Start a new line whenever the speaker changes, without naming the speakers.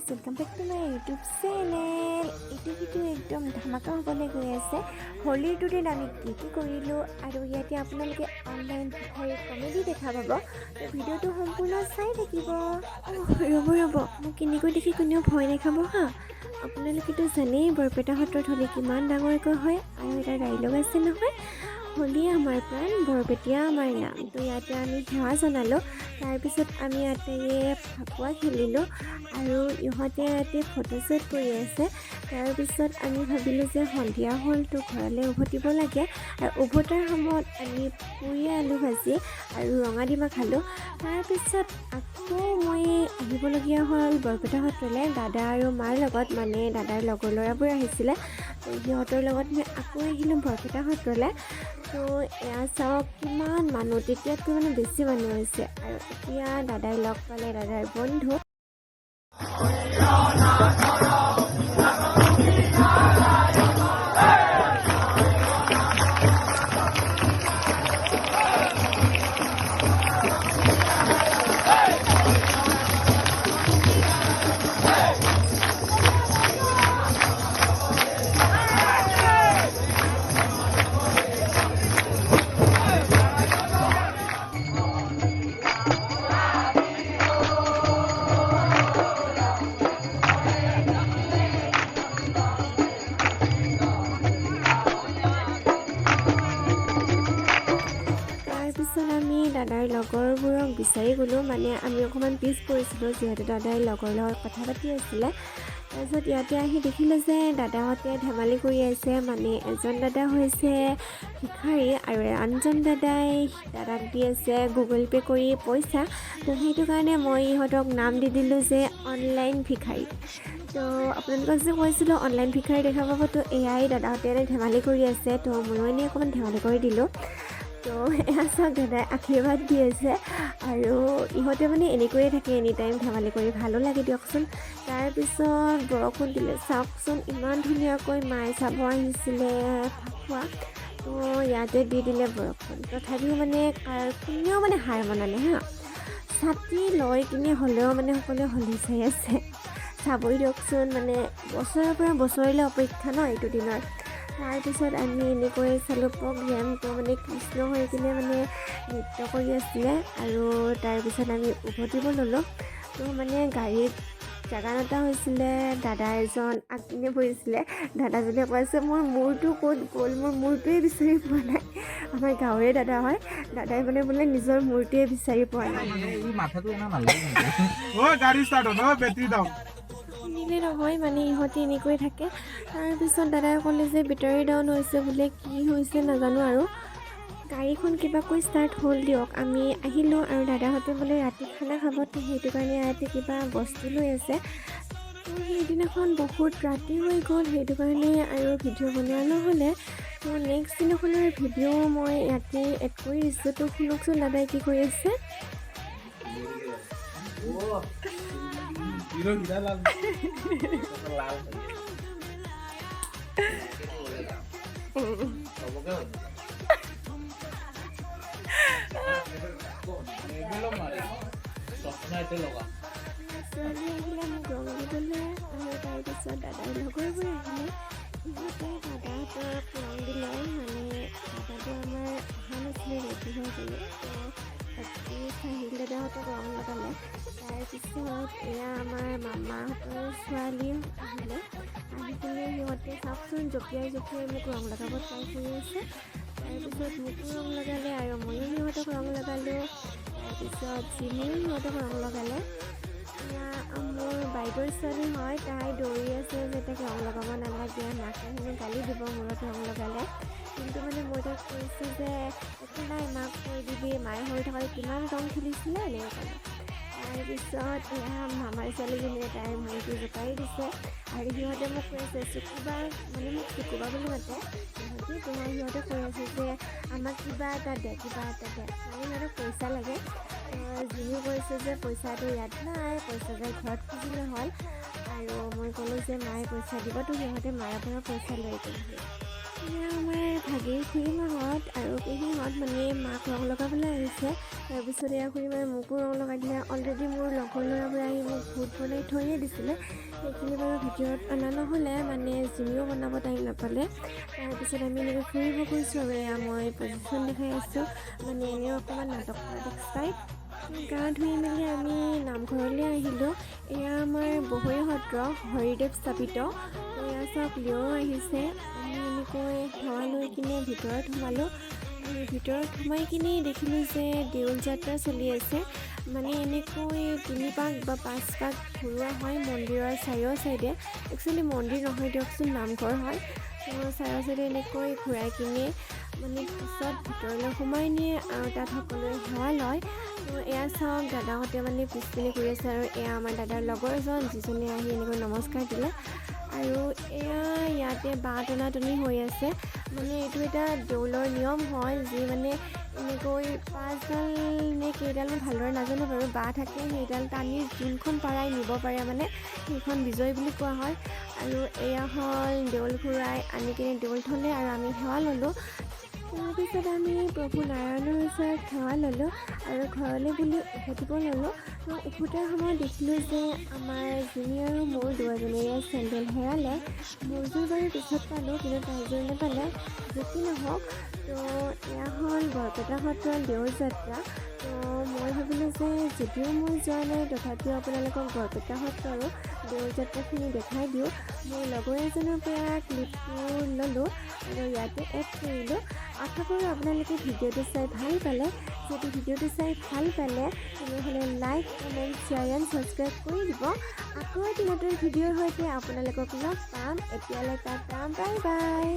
Welcome back to my YouTube channel. এইটো video' একদম ধামাকা হ'বলৈ গৈ আছে। হোলীৰ দুদিন আমি কি কি কৰিলোঁ আৰু ইয়াতে আপোনালোকে অনলাইন ভিখাৰী কমেডি দেখা পাব। তো ভিডিঅ'টো সম্পূৰ্ণ চাই থাকিব। অহ, ৰ'ব ৰ'ব, মোক এনেকৈ দেখি কোনেও ভয় নাখাব হা। আপোনালোকেতো জানেই বৰপেটা সত্ৰত হোলী কিমান ডাঙৰকৈ হয় আৰু এটা ডাইলগ আছে নহয়, "হোলী আমাৰ প্ৰাণ, বৰপেটীয়া আমাৰ নাম"। তো ইয়াতে আমি সেৱা জনালোঁ। তাৰপিছত আমি ইয়াতে ফাকুৱা খেলিলোঁ আৰু ইহঁতে ইয়াতে ফটোশ্বুট কৰি আছে। তাৰপিছত আমি ভাবিলোঁ যে সন্ধিয়া হ'ল, তো ঘৰলৈ উভতিব লাগে। আৰু উভতাৰ সময়ত আমি পুৰি আলু ভাজি আৰু ৰঙা ডিমা খালোঁ। তাৰপিছত আকৌ মই আহিবলগীয়া হ'ল বৰপেটা সত্ৰলৈ দাদা আৰু মাৰ লগত। মানে দাদাৰ লগৰ ল'ৰাবোৰ আহিছিলে, তো সিহঁতৰ লগত মই আকৌ আহিলোঁ বৰপেটা সত্ৰলৈ। তো এয়া চাওক কিমান মানুহ, তেতিয়াতকৈ মানে বেছি মানুহ হৈছে। আৰু এতিয়া দাদাই লগ পালে দাদাৰ বন্ধু। তাৰপিছত আমি দাদাৰ লগৰবোৰক বিচাৰি গ'লোঁ। মানে আমি অকণমান পিছ পৰিছিলোঁ, যিহেতু দাদাই লগৰ লগত কথা পাতি আছিলে। তাৰপিছত ইয়াতে আহি দেখিলোঁ যে দাদাহঁতে ধেমালি কৰি আছে। মানে এজন দাদা হৈছে ভিখাৰী আৰু আনজন দাদাই দাদাক দি আছে গুগল পে' কৰি পইচা। তো সেইটো কাৰণে মই ইহঁতক নাম দি দিলোঁ যে অনলাইন ভিখাৰী। তো আপোনালোকক যে কৈছিলোঁ অনলাইন ভিখাৰী দেখা পাব, তো এয়াই দাদাহঁতে এনে ধেমালি কৰি আছে। তো ময়ো এনেই অকণমান ধেমালি কৰি দিলোঁ। তো এয়া চাওক, দাদাই আশীৰ্বাদ দি আছে আৰু ইহঁতে মানে এনেকৈয়ে থাকে, এনি টাইম ধেমালি কৰি ভালো লাগে দিয়কচোন। তাৰপিছত বৰষুণ দিলে। চাওকচোন, ইমান ধুনীয়াকৈ মায়ে চাব আহিছিলে ফাকুৱা, তো ইয়াতে দি দিলে বৰষুণ। তথাপিও মানে কাৰ কোনেও মানে হাৰ মনা নাই হা। ছাতি লৈ কিনে হ'লেও মানে সকলোৱে হোলী চাই আছে। চাবই দিয়কচোন, মানে বছৰৰ পৰা বছৰলৈ অপেক্ষা ন এইটো দিনৰ। তাৰপিছত আমি এনেকৈ চালোঁ প্ৰগ্ৰেম। তো মানে কৃষ্ণ হৈ কিনে মানে নৃত্য কৰি আছিলে আৰু তাৰপিছত আমি উভতিব ল'লোঁ। তো মানে গাড়ীত জেগা নটা হৈছিলে, দাদা এজন আগপিনে বহিছিলে। দাদাজনে কৈছে, "মোৰ মূৰটো ক'ত গ'ল? মোৰ মূৰটোৱে বিচাৰি পোৱা নাই।" আমাৰ গাঁৱৰে দাদা হয়। দাদাই মানে বোলে নিজৰ মূৰটোৱে বিচাৰি পোৱা নাই।
এই মাথাটো এনে নালাগে কিন্তু।
ঐ, গাড়ী ষ্টাৰ্ট হ'ল, বেটাৰী ডাউন।
শুনিলে নহয়, মানে ইহঁতে এনেকৈ থাকে। তাৰপিছত দাদাই ক'লে যে বেটাৰী ডাউন হৈছে বোলে, কি হৈছে নাজানো। আৰু গাড়ীখন কিবাকৈ ষ্টাৰ্ট হ'ল দিয়ক। আমি আহিলোঁ আৰু দাদাহঁতে বোলে ৰাতি খানা খাব, তো সেইটো কাৰণে ইয়াতে কিবা বস্তু লৈ আছে। তো সেইদিনাখন বহুত ৰাতি হৈ গ'ল, সেইটো কাৰণে আৰু ভিডিঅ' বনোৱা নহ'লে। তো নেক্সট দিনাখনৰ ভিডিঅ' মই ইয়াতে এড কৰি দিছোঁ। তো শুনকচোন দাদাই কি কৰি আছে।
হিৰো হীৰা লাল।
লাল হৈ যায়। চবকে হৈ যায়। চশমা এইটো লগা।
ছোৱালী আহিলে মোক ৰং দিবলৈ আৰু তাৰপিছত দাদাৰ লগৰবোৰ আহিলে, সিহঁতে দাদাহঁতক ৰং দিলে। মানে দাদাটো আমাৰ অহা নাছিলে ৰেডি হৈ কিনে, তো বাকী চাহিল দাদাহঁতক ৰং লগালে। তাৰপিছত এয়া আমাৰ মামাহঁতৰ ছোৱালী আহিলে। আহি কিনে সিহঁতে চাওকচোন, জঁপিয়াই জঁপিয়াই মোক ৰং লগাব ট্ৰাই কৰি আছে। তাৰপিছত মোকো ৰং লগালে আৰু ময়ো সিহঁতক ৰং লগালোঁ। তাৰপিছত জিমিও সিহঁতক ৰং লগালে। এয়া মোৰ বাইদেউৰ ছোৱালী হয়। তাই দৌৰি আছে যে তাইক ৰং লগাব নালাগে, মাকে হেনো গালি দিব মূৰত ৰং লগালে। কিন্তু মানে মই তাইক কৈছোঁ যে একো নাই, মাক কৈ দিবি, মায়ে সৰু থাকোঁতে কিমান ৰং খেলিছিলে, এনেকৈ ক'লোঁ। তাৰপিছত এয়া মামাৰ ছোৱালীজনীয়ে তাইৰ মূৰটো জোকাৰি দিছে আৰু সিহঁতে মোক কৈ আছে চুকুবা, মানে মোক চুকুবা বুলি মাতে সিহঁতি। তো সিহঁতে কৈ আছে যে আমাক কিবা এটা দে, কিবা এটা দে, মানে সিহঁতক পইচা লাগে। তো জিমিও কৈছে যে পইচাটো ইয়াত নাই, পইচা যাই ঘৰত খুজিলে হ'ল। আৰু মই ক'লোঁ যে মায়ে পইচা দিব। তো সিহঁতে মাৰ পৰা পইচা লৈ গ'লহি। এয়া আমাৰ ভাগিন খুৰীমাহঁত আৰু পেহীহঁত মানে মাক ৰং লগাবলৈ আহিছে। তাৰপিছত এয়া খুৰীমায়ে মোকো ৰং লগাই দিলে। অলৰেডি মোৰ লগৰ ল'ৰাবোৰে আহি মোক ভূত বনাই থৈয়ে দিছিলে। সেইখিনি বাৰু ভিডিঅ'ত অনা নহ'লে, মানে জিমিও বনাব টাইম নাপালে। তাৰপিছত আমি এনেকৈ ফুৰিব গৈছোঁ আৰু এয়া মই পজিশ্যন দেখাই আছোঁ, মানে এনেও অকণমান নাটক কৰাত এক্সপাৰ্ট। গা ধুই মেলি আমি নামঘৰলৈ আহিলোঁ। এয়া আমাৰ বহৰী সত্ৰ, হৰিদেৱ স্থাপিত। এয়া চাওক, লিঅ'ও আহিছে। আমি এনেকৈ সেৱা লৈ কিনে ভিতৰত সোমালোঁ আৰু ভিতৰত সোমাই কিনে দেখিলোঁ যে দেউল যাত্ৰা চলি আছে। মানে এনেকৈ তিনি পাক বা পাঁচ পাক ঘূৰোৱা হয় মন্দিৰৰ চাৰিও চাইডে। একচুৱেলি মন্দিৰ নহয় দিয়কচোন, নামঘৰ হয়। তো চাৰিও চাইডে এনেকৈ ঘূৰাই কিনে মানে পিছত ভিতৰলৈ সোমাই নিয়ে আৰু তাত সকলোৱে সেৱা লয়। তো এয়া চাওক, দাদাহঁতে মানে পিছপিনে ঘূৰি আছে আৰু এয়া আমাৰ দাদাৰ লগৰজন, যিজনে আহি এনেকৈ নমস্কাৰ দিলে। আৰু এয়া ইয়াতে বাঁহ টনাটনি হৈ আছে। মানে এইটো এটা দেউলৰ নিয়ম হয়, যি মানে এনেকৈ পাঁচডাল নে কেইডাল, মই ভালদৰে নাজানো বাৰু, বাঁহ থাকে। সেইডাল টানি যোনখন পাৰাই নিব পাৰে, মানে সেইখন বিজয়ী বুলি কোৱা হয়। আৰু এয়া হ'ল দেউল ঘূৰাই আনি কিনে দেউল থ'লে আৰু আমি সেৱা ল'লোঁ। তাৰপিছত আমি প্ৰভু নাৰায়ণৰ ওচৰত সেৱা ল'লোঁ আৰু ঘৰলৈ বুলি উভতিব ল'লোঁ। তো উভতাৰ সময়ত দেখিলোঁ যে আমাৰ জিমি আৰু মোৰ দুয়োজনীৰে চেণ্ডেল হেৰালে। মোৰযোৰ বাৰু পিছত পালোঁ, কিন্তু তাইযোৰ নাপালে। যি কি নহওক, তো এয়া হ'ল বৰপেটা সত্ৰৰ দেউল যাত্ৰা। তো মই ভাবিলোঁ যে যদিও মই যোৱা নাই, তথাপিও আপোনালোকক বৰপেটা সত্ৰৰো দেউল যাত্ৰাখিনি দেখাই দিওঁ। মোৰ লগৰ এজনৰ পৰা ক্লিপটো ল'লোঁ আৰু ইয়াতে এড কৰিলোঁ। আশা কৰোঁ আপোনালোকে ভিডিঅ'টো চাই ভাল পালে। যদি ভিডিঅ'টো চাই ভাল পালে, তেনেহ'লে like, comment, share and subscribe কৰি দিব। আকৌ এটি নতুন ভিডিঅ'ৰ সৈতে আপোনালোকক লগ পাম। এতিয়ালৈ টাটা, বাই বাই।